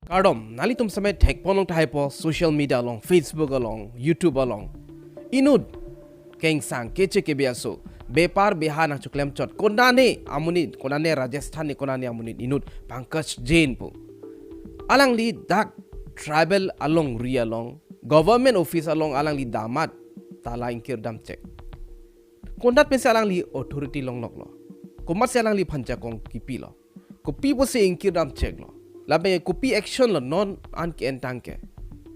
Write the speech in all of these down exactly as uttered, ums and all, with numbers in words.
Kardom, nanglitum sitame thekpon long tahai po social media along, Facebook along, YouTube along. Inut kengsang keche kebe aso, bepar beha nangcheklemchot, konane amonit, konane Rajasthan ne konane amonit inut Pankaj Jain pu. Alangli dak tribal alongri along, government office along alangli damat tala ingkir damchek. Konat pensi alangli authority longloklo? Komatsi alangliphan jakong kipilo? Kopi pusi ingkir damcheklo? Lapen kopi action lo non an ke-en tangte?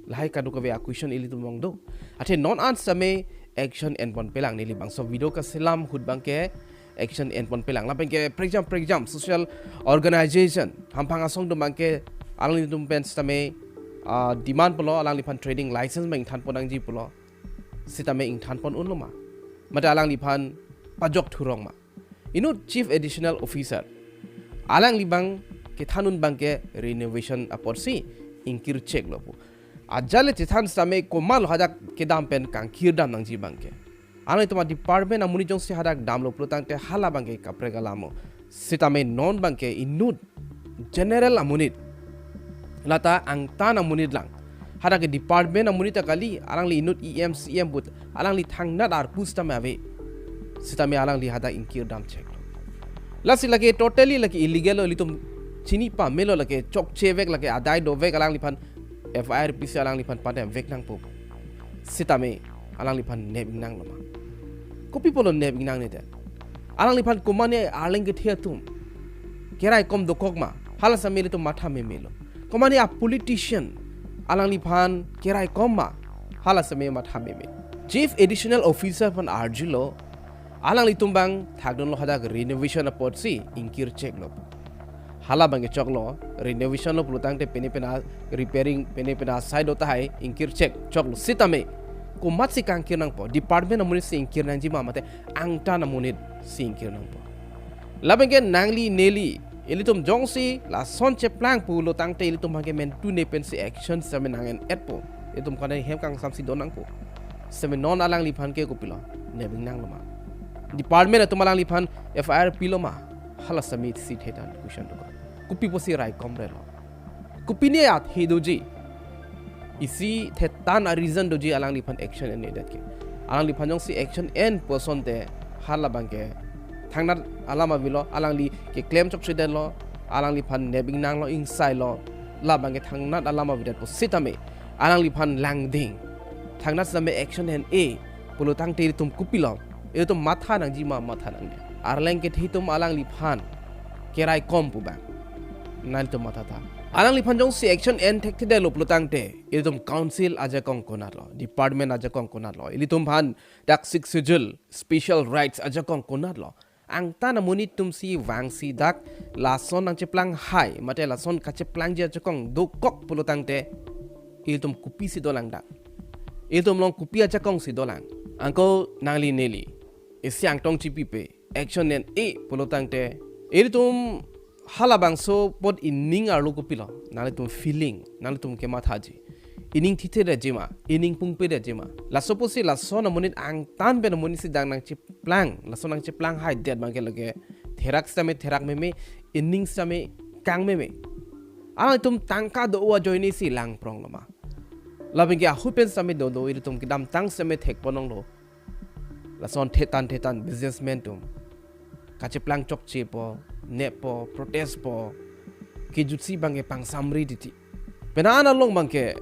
Lahai kadokave a-question ilitum along do. Athe non an sitame action enponpelang, neli bangso video kaselam ahut abangke action enponpelang. Lapen ke prekjam prekjam social organization, hamphang asong atum abangke alanglitum pen sitame, ah, demand pulo, alangliphan trading license abang ingthanpon nangji pulo. Sitame ingthanpon unlo ma? Mate alangliphan pajok thurong ma? Inut Chief Additional Officer, alangli abang kethan un abangke renovation apotsi ingkir cheklo pu. Ajat le chethan sitame komatlo hadak kedam pen kangkir dam nangji abangke? Alanglitum a-department amonit jongsi hadak damlo pulotangte hala abangke kaprek alam lo. Sitame non abangke inut general amonit, lata angtan amonit lang, hadak ke department amonit ta kali, alangli inut E M C M but, alangli thangnat arpu sitame ave. Sitame alangli hadak ingkir damcheklo. Lasi lake totally lake illegal lo, ilitum chini pamelo, lake chokche vek, lake adai do vek, alangliphan F I R pisi alangliphan padam vek nangpo. Sitame alangliphan nep ingnanglo ma? Kopi pulo nep ingnangnedet? Alangliphan komane arleng kethe atum keraikom dokok ma? Hala sitame ilitum matha memelo. Komane a-politician alangliphan keraikom ma? Hala sitame matha meme. Chief Additional Officer aphan arjulo, alanglitum abang thakdunlo hadak renovation apotsi ingkir cheklo. Hala abangke choklo, renovation lo pulotangte pine pina repairing, pine pina asai do tahai, ingkir chek choklo. Sitame komatsi kangkir nangpo? Department amonitsi ingkir nangji ma, mate angtan amonitsi ingkir nangpo? Lapen ke nangli neli, ilitum jongsi lason cheplang pulotangte ilitum abangke mentune pensi action sitame nang-en-etpo. Ilitum konat hem kangsamsi do nangpo. Sitame non alangliphan ke kopilo? Nep ingnanglo ma? Department atum alangliphan F I R pilo ma? Hala sitame isi thetan question dokok. Kopi pusi raikomrelo? Kopine athe doji? Isi thetan a-reason doji alangliphan action en-edet ke? Alangliphan jongsi action enpo asonte hala abangke thangnat alam avelo, alangli keklem chokchedetlo, alangliphan nep ingnanglo, ingsailo, la abangke thangnat alam avedetpo. Sitame alangliphan langding, thangnat sitame action en-e pulotangte ilitum kopilo? Ilitum matha nangji ma, matha nangne? Arleng kethe atum alangliphan keraikom pu abang nanglitum mathatha. Alangliphan jongsi action en thekthedetlo pulotangte ilitum council ajakong konatlo, department ajakong konatlo, ilitumphan dak Sixth Schedule special rights ajakong konatlo? Angtan amonit atumsi vangsi dak lason nangcheplang hai mate lason kacheplangji ajakong dokok pulotangte ilitum kopisi dolang dak? Ilitum along kopi ajakongsi dolang? Anke nangli neli isi angtong chipipe action en-e pulotangte ilitum halabangso apot ining arlo kopilo? Nanglitum feeling, nanglitum kemathaji. Ining thithedetji ma, ining pungpedetji ma? Laso apotsi lason amonit angtan pen amonitsi dak nangcheplang, lason nangcheplang haidet abangke lake therak sitame therak meme, ining sitame kang meme. Alanglitum tangka do-o ajoinesi langpronglo ma? Lapen ke ahut pen sitame dodo, ilitum kedamtang sitame thekponlonglo. Lason thetan thetan businessman atum kacheplang chokchepo, neppo, protestpo, kejutsi abangke pangsamri titi. Penang along abangke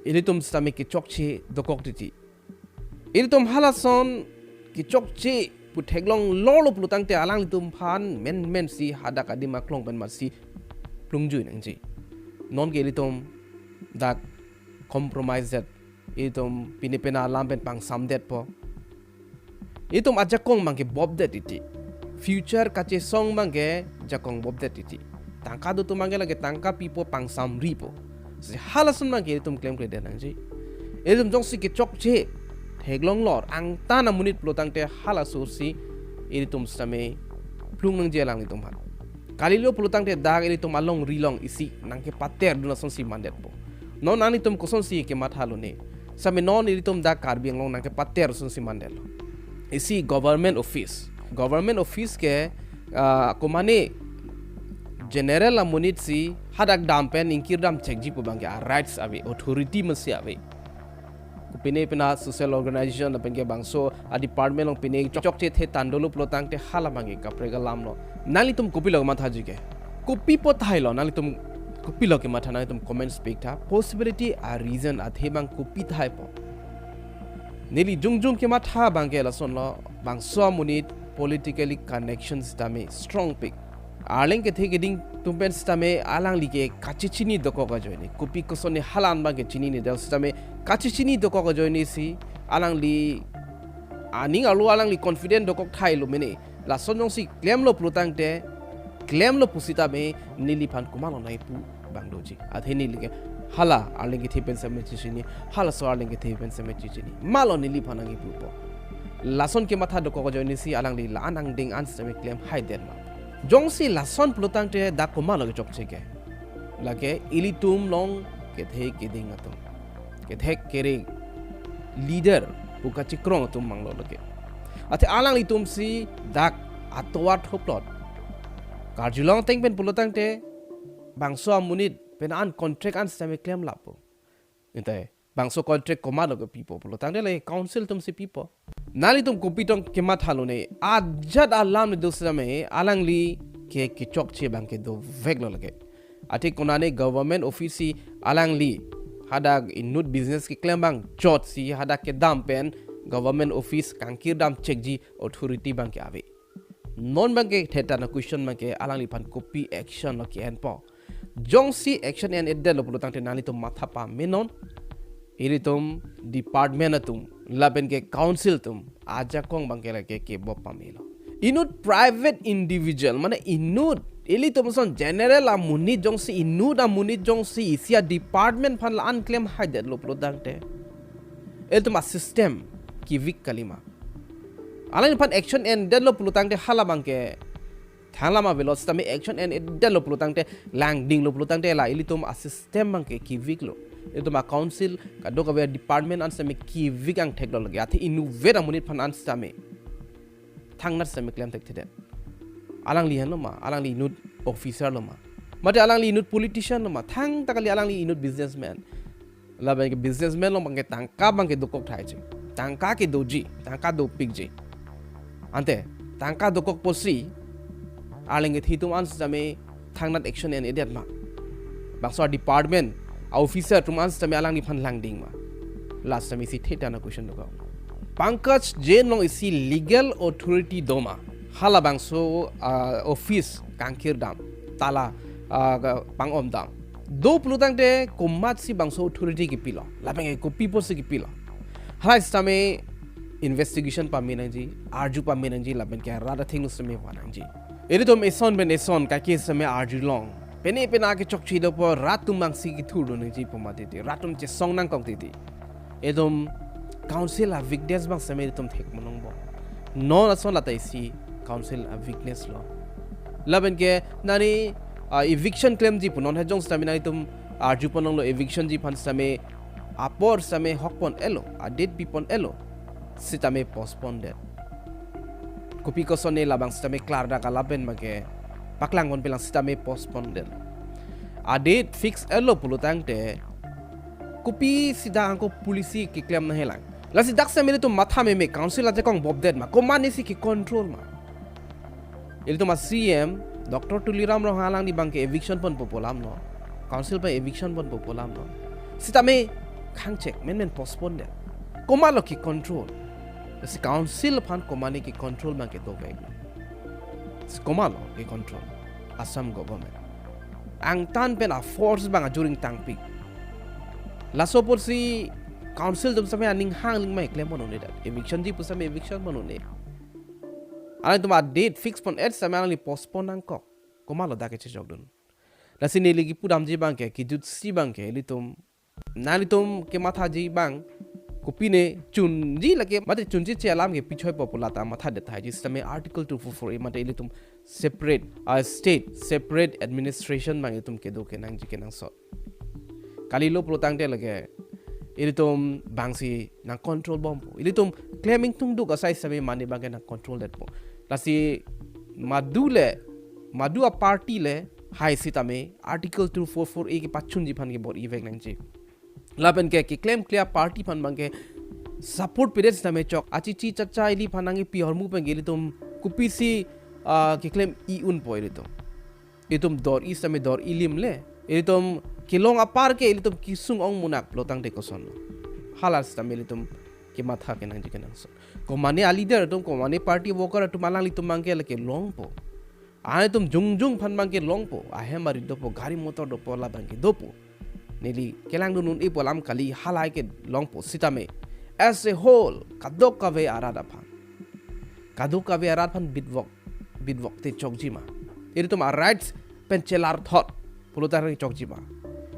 ilitum sitame kechokche dokok titi. Ilitum halason kechokche pu theklonglorlo pulotangte alanglitumphan menmensi hadak adim aklong pen matsi plungjui nangji. Nonke ilitum dak compromise det, ilitum pine pina alam pen pangsamdetpo. Ilitum ajakong abangke bobdet titi. Future kachesong abangke jakong bobdet titi. Tangka do atum abangke lake tangka pipo, pangsamripo. Si halason abangke ilitum klemkledet nangji. Ilitum jongsi kechokche theklonglor angtan amonit pulotangte halasosi ilitum sitame plung nangji alanglitumphan. Kalilo pulotangte dak ilitum alongri along isi nangkepaterdun asonsi mandetpo. Non nanglitum kosonsi kemathalo ne? Sitame non ilitum dak Karbi Anglong nangkepater asonsi mandetlo. Isi government office, government office ke, ah, komane general amonit si hadak dam pen ingkir dam chekji pu abangke a rights ave, authority masi ave. Kopine pina social organization lapen ke bangso a department along pine chokche the tandolo pulotangte hala abangke kaprek alam lo. Nanglitum kopilo kemathaji ke? Kopi apot thailo nanglitum, kopilo kematha, nanglitum comments pi-ik tha. Possibility a reason athe abang kopi thaipo? Neli jongjong kematha abangke lasonlo, bangso amonit politically connection sitame strong pik. Arleng kethe keding atum pen sitame alangli ke kachechini dokok ajoine. Kopi kosonne hala an abangke chinine, dal sitame kachechini dokok ajoine si alangli aning arlo alangli confident dokok thailo mene. Lason jongsi klemlo pulotangte, klemlo pusitame neliphan komatlo nangkipu abang doji. Athe neli ke hala arleng kethe pen sitame chechini, halaso arleng kethe pen sitame chechini. Komatlo neliphan nangkipupo? Lason kematha dokok ajoine si alangli la-an angdeng an sitame klem haidet ma? Jongsi lason pulotangte dak komatlo kechokche ke? Lake ilitum along kethe keding atum, kethek kereng leader pu kachikrong atum abanglo lake. Athe alanglitum si dak atovar thoplot. Karjulong ateng pen pulotangte bangso amonit pen an contract an sitame klem lapo. Ante bangso contract komatlo kepipo pulotangte le council atum si pipo. Nanglitum kopi tong kemathalo ne? Ajat alam le do sitame alangli ke kechokche abangke doveklo lake. Athe konane government office si alangli hadak inut business keklem abang chot si hadak kedam pen government office kangkir dam chekji authority abangke ave. Non abangke theta na question abangke alangliphan kopi action lo ke-enpo? Jongsi action en-edetlo pulotangte nanglitum matha pamenon. Ilitum department atum lapen ke council atum ajakong abangke lake kebop pamelo. Inut private individual, mane inut, ilitum ason general amonit jongsi, inut amonit jongsi isi a department aphan la-an klem haidetlo pulotangte, ilitum a system ke-weak kalima? Alangliphan action en-edetlo pulotangte hala abangke thang lama velo, sitame action en-edetlo pulotangte, langdinglo pulotangte la ilitum a system abangke ke-weak lo. Ilitum a council kadokave department an sitame ke-weak angthek lo lake. Athe inutvet amonit aphan an sitame thangnat sitame klem thekthedet. Alangli henlo ma? Alangli inut officer lo ma? Mate alangli inut politician lo ma? Thangta kali, alangli inut businessman. Lapen ke businessman along abangke tangka abangke dokok thaiji. Tangka kedoji, tangka dopikji. Ante tangka dokok pusi arleng kethe atum an sitame thangnat action en-edet ma? Bangso a department a officer atum an sitame alangliphan langding ma? La sitame isi theta na question dokok. Pankaj Jain along isi legal authority do ma halabangso, ah, office kangkir dam, tala, ah, ka-, pang-om dam? Do pulotangte komatsi bangso authority kepilo, lapen ke kopi apotsi kepilo? Hala sitame investigation pame nangji, arju pame nangji, lapen ke rat athengno sitame van nangji. Ilitum eson pen eson kaike sitame arjulong, pine pine kechokche dopo, rat atum abangsi kethurdun nangji pu mati ti, rat atum chesong nangkok titi. Ilitum council a weakness abang sitame ilitum thek monong bo. Non ason lata isi council a weakness lo. Lapen ke nani, ah, eviction klemji pu non hajong sitame nanglitum arju pon longlo, eviction ji aphan sitame apor sitame hok pon-etlo, a date pi pon-etlo, sitame postpone det. Kopi kosonne labang sitame klardak alam pen abangke paklang ponpelang sitame postpone det. A date fix-etlo pulotangte kopi sida angko policy keklem nanghelang? Lasi dak sitame ilitum matha meme, council ajakong bopdet ma? Komatne si ke-control ma? Ilitum a C M Doctor Tuliram Ronghang alangli abangke eviction ponpo pu alam lo, council pen eviction ponpo pu alam lo. Sitame khangchek menmen postpone det. Komatlo ke-control? Lasi council aphan komatne ke-control abangke dovek? Si komatlo ke-control? Assam government angtan pen a force abang ajuring tangpik. Laso apotsi council atum sitame aning hang ling mai klem pon un-e det. Eviction ji pu sitame eviction pon un-e. Alangtum a date fix pon-et sitame alangli postpone nangkok. Komatlo dak kechechokdun? Lasi neli kipudamji abangke, kejutsi abangke, ilitum, nanglitum kemathaji abang kopine chunji lake, mate chunji che alam ke pichoi popo lata mathadet thaiji sitame Article two four four A mate ilitum separate, ah, state, separate administration abang ilitum kedo kenangji kenangsot. Kalilo pulotangte lake ilitum abangsi nang-control bompo. Ilitum klem ingtungduk asai sitame mane abangke nang-control detpo. Lasi madu le, madu a party le Hai sitame Article two four four A kepachunji aphan ke bor-ivek nangji. Lapen ke keklem klia party aphan abangke support pedet sitame chok. Achichi chacha ili aphan nangkepi ahormu pen ke ilitum kopisi, ah, keklem-i unpo ilitum. Ilitum dor-i sitame dor-i lim le. Ilitum kelong apar ke ilitum kesung ong munak pulotangte kosonlo. Hala sitame ilitum kematha kenangji kenangsot. Komane a-leader atum, komane party worker atum alanglitum abangke lake longpo. Alanglitum jongjong aphan abangke longpo. Ahem arit dopo, gari motor dopo, labangke dopo. Neli kelangdun un-epo alam kali, halahai ke longpo sitame. As a whole, kadokave arat aphan, kadokave arat aphan bitvok, bitvok te chokji ma? Ilitum a-rights pen chelarthot pulotangte chokji ma?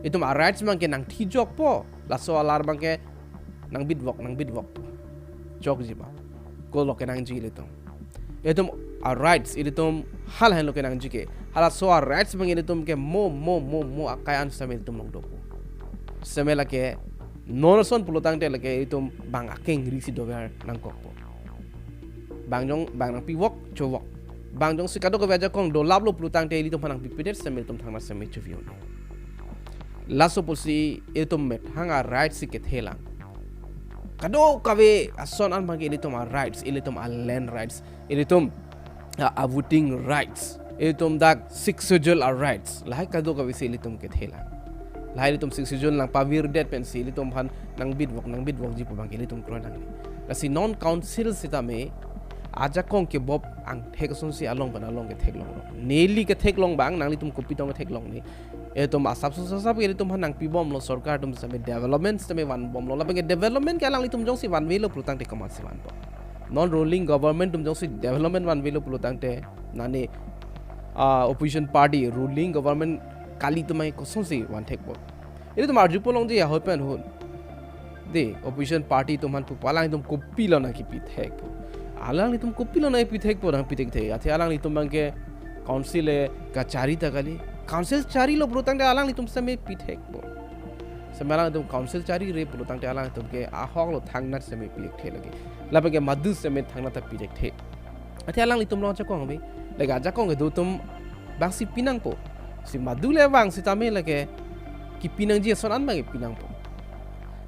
Ilitum a-rights abangke nangthijokpo, laso alar abangke nangbitvok, nangbitvok chokji ma? Kolo kenangji ilitum? Ilitum a-rights, ilitum halahenlo kenangji ke. Halaso a-rights abang ilitum ke mo, mo, mo, mo akai an sitame ilitum longdopo. Sitame lake non ason pulotangte lake ilitum bang akengri si dover nangkokpo. Bang jong, bang nangpivok, chovok. Bang jongsi kadokave ajakong dolaplo pulotangte ilitum aphan nangpipedet sitame ilitum thangnat sitame chovi un-e. Laso pusi ilitum methang a-rights si kethelang. Kadokave ason an abangke ilitum a-rights, ilitum a-land rights, ilitum a, a-voting rights, ilitum dak Sixth Schedule a-rights, lahai kadokave si ilitum kethelang. Lahai ilitum Sixth Schedule nangpavirdet pensi ilitum aphan nangbitvok, nangbitvokji pu abangke ilitum kronang ni. Lasi non council sitame ajakong kebop angthek asonsi along pen along ketheklonglo. Neli ketheklong abang, nanglitum kopi tong ketheklong ni? Ilitum asap susasap ilitum aphan nangpibomlo, sorkar atum sitame development sitame vanbomlo. Labangke development ke alanglitum jongsi vanvelo pulotangte komatsi vanpo? Non ruling government atum jongsi development vanvelo pulotangte, nani, ah, opposition party, ruling government kali atum abangke kosonsi vanthekpo? Ilitum arjupo longji ahoi pen ahut. De, opposition party atum aphan pupo, alanglitum kopilo nangkepithekpo? Alanglitum kopilo nangpithekpo, nangpithekthek? Athe alanglitum abangke council le kachari ta kali. Council charilo pulotangte alanglitum sitame pithekpo. Sitame alanglitum council charire pulotangte alanglitum ke ahoklo thangnat sitame pithekthe lake. Labangke madu sitame thangnat ta pithekthe. Athe alanglitum along ajakong ave. Lake ajakong kedo atum bangsi pinangpo. Si madu le vang sitame lake kepinangji ason an abangke pinangpo.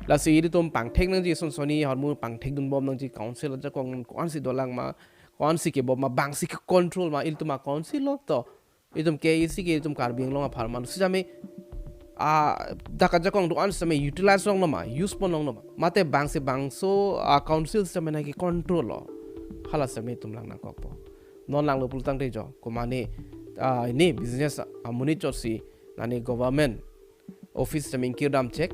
Lasi ilitum pangthek nangji ason soni ahormu pangthekdunbom nangji, council ajakong ko-ansi dolang ma, ko-ansi kebom ma, bangsi ke-control ma, ilitum a-council lo to. Ilitum K A A C ke ilitum Karbi Anglong apharman sitame, ah, dak ajakong do-an sitame utilize longlo ma, use pon longlo ma? Mate bangsi bangso, ah, council sitame nangke-control lo? Hala sitame itum lang nangkokpo. Non langlo pulotangte jo, komane, ah, ini business amonit chotsi, nani government office sitame ingkir damchek,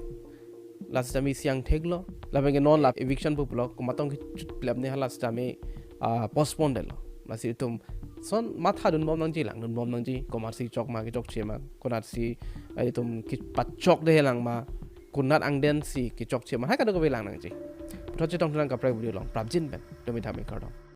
la sitame isi angtheklo. Labangke non la eviction pu pulo, komat tong kechut plep ne, hala sitame, ah, postpone detlo. Lasi itum son mathadunbom nangji, langdunbom nangji, komatsi chok ma, kechokche ma, konatsi, ah, itum kepachokde lang ma, konat angdensi kechokche ma, hai kadokave lang nangji. Puthot chetongthu nang kaprek video along prapjin pen, tumi tame kardom.